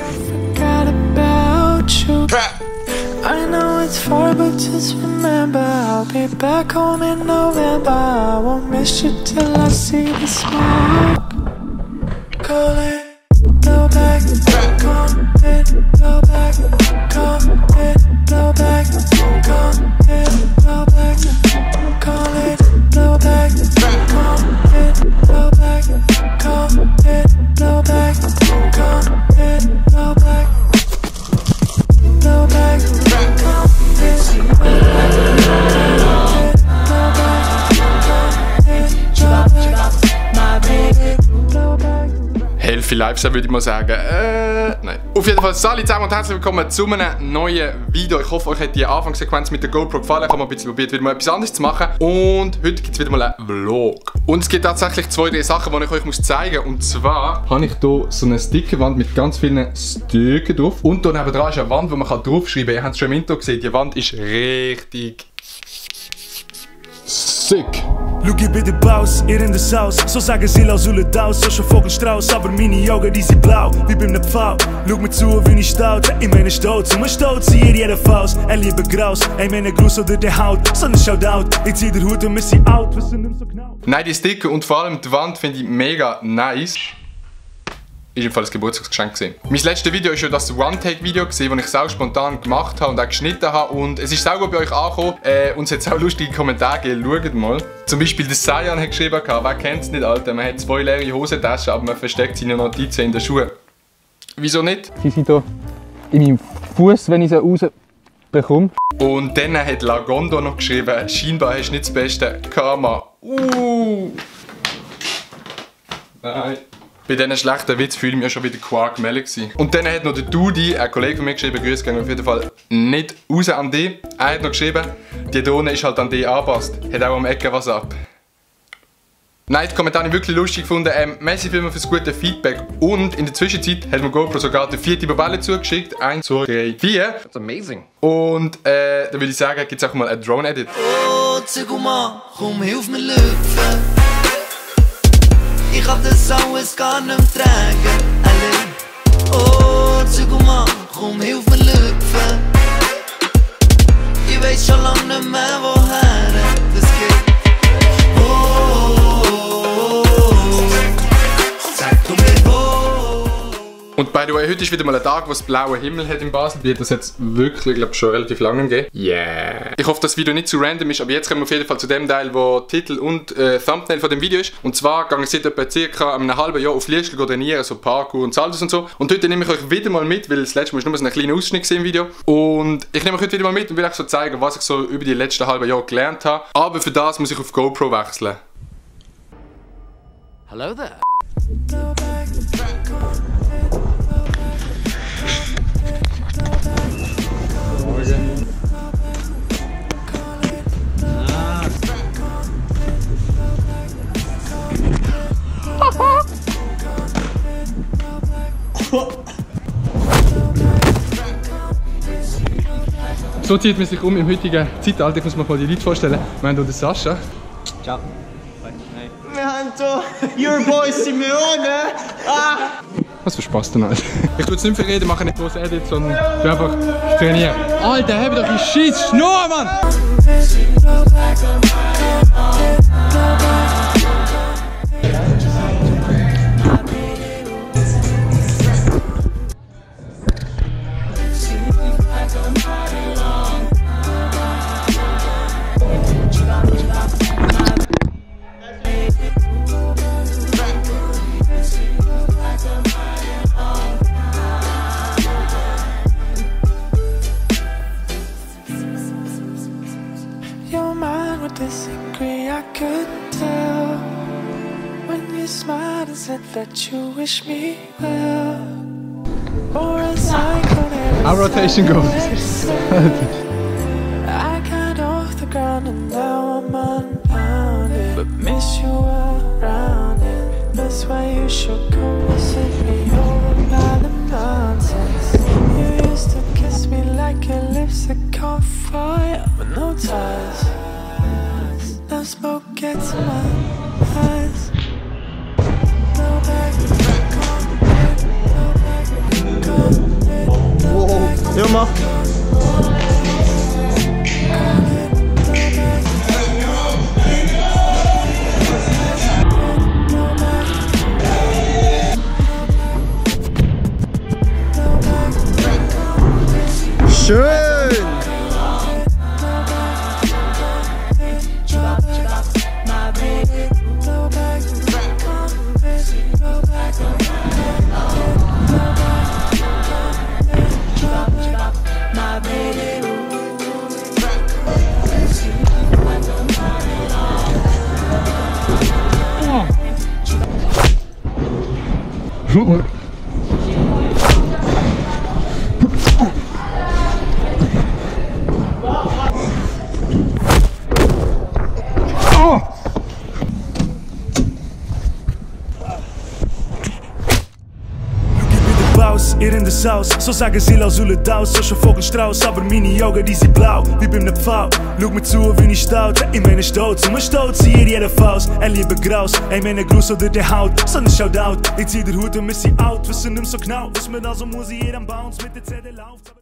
Forgot about you. I know it's far, but just remember I'll be back home in November. I won't miss you till I see the smoke. Call it, blow back, come it, blow back, come it, blow back, come it, blow back, call it, blow back, come it, blow back, come it, blow back, come it, blow back, blow back, Healthy Lifestyle würde ich mal sagen. Nein. Auf jeden Fall, Sali zusammen und herzlich willkommen zu einem neuen Video. Ich hoffe, euch hat die Anfangssequenz mit der GoPro gefallen. Ich habe mal ein bisschen probiert, wieder mal etwas anderes zu machen. Und heute gibt es wieder mal einen Vlog. Und es gibt tatsächlich zwei, drei Sachen, die ich euch zeigen muss. Und zwar habe ich hier so eine Stickerwand mit ganz vielen Sticker drauf. Und hier nebenan ist eine Wand, wo man draufschreiben kann. Ihr habt es schon im Intro gesehen, die Wand ist richtig sick. Schau, ich bin der Baus, ihr in der Saus. So sagen sie laut Zule Daus, so schon Vogelstrauß. Aber meine Augen, die sind blau, wie bei einem Pfau. Schau mir zu, wie ich staut, ich meine stolz. Und man stolz hier jeder Faust. Liebe Graus, meine Gruß oder der Haut. So ein Shoutout, ich zieh den Hut und wir sind out, wir sind nicht so genau. Nein, die Sticker und vor allem die Wand finde ich mega nice. Ist im Fall ein Geburtstagsgeschenk gewesen. Mein letztes Video war ja das One-Take-Video, das ich sau spontan gemacht habe und auch geschnitten habe. Und es ist sehr gut bei euch angekommen. Und es hat auch lustige Kommentare gegeben. Schaut mal. Zum Beispiel der Sayan hat geschrieben, wer kennt es nicht, Alter. Man hat 2 leere Hosentaschen, aber man versteckt seine Notizen in den Schuhen. Wieso nicht? Sie sind hier in meinem Fuß, wenn ich sie rausbekomme. Und dann hat Lagondo noch geschrieben, scheinbar hast du nicht das beste Karma. Nein. Bei diesen schlechten Witz fühle ich mich ja schon wieder Quark Melly gewesen. Und dann hat noch der Dudi, ein Kollege von mir, geschrieben, Grüße gehen auf jeden Fall nicht raus an dich. Er hat noch geschrieben, die Drohne ist halt an dich angepasst. Hat auch am Ecke was ab. Nein, die Kommentare habe ich wirklich lustig gefunden. Merci vielmals für das gute Feedback. Und in der Zwischenzeit hat mir GoPro sogar die 4. Babelle zugeschickt. 1, 2, 3, 4. That's amazing. Und da würde ich sagen, gibt es auch mal einen Drone-Edit. Oh, Zeguma, komm, hilf mir lüpfen. Ich hab das alles gar nicht mehr tragen, allein. Oh, Zeguma, komm, hilf mir lüpfen. Ich weiß schon lange nicht mehr, woher das geht. Und by the way, heute ist wieder mal ein Tag, wo es blauen Himmel hat in Basel. Das hat es wirklich, glaube ich, schon relativ lange gegeben. Yeah! Ich hoffe, das Video nicht zu random ist, aber jetzt kommen wir auf jeden Fall zu dem Teil, wo Titel und Thumbnail von dem Video ist. Und zwar gehe ich seit etwa circa einem halben Jahr auf Liestel trainieren, so Parkour und Saltos und so. Und heute nehme ich euch wieder mal mit, weil das letzte Mal ist nur so ein kleiner Ausschnitt im Video. Und ich nehme euch heute wieder mal mit und will euch so zeigen, was ich so über die letzten halben Jahre gelernt habe. Aber für das muss ich auf GoPro wechseln. Hello there. So zieht man sich um im heutigen Zeitalter. Ich muss mir mal die Leute vorstellen. Wir haben hier den Sascha. Ciao. Wir haben hier your boy Simeone. Was für Spaß denn, Alter. Ich tue jetzt nicht viel reden, mache nicht große Edits, sondern einfach trainieren. Alter, hab doch die scheiß Schnur, Mann! Disagree, I could tell when you smiled and said that you wish me well. Or a cyclone. Our rotation goes. I got off the ground and now I'm unbounded, but miss you around it. That's why you should come visit me over by the mountains. You used to kiss me like your lips that caught fire with no ties. Now smoke gets in my eyes. Go back, go back, go back. Schön! Ihr in der Saus, so sagen sie Lausule Daus, so schon Vogelstrauß, aber meine Augen, die sind blau, wie bei einem Pfau. Schau mir zu, wie ich staut, ich meine Stolz, und man stolz hier jeder Faust. Ein lieber Graus, ein meine Gruß oder der Haut, so ne Shoutout. Ich zieh der Hut und wir sind out, wissen nicht so genau, was mir da so muss, jeder Bounce mit der CD läuft.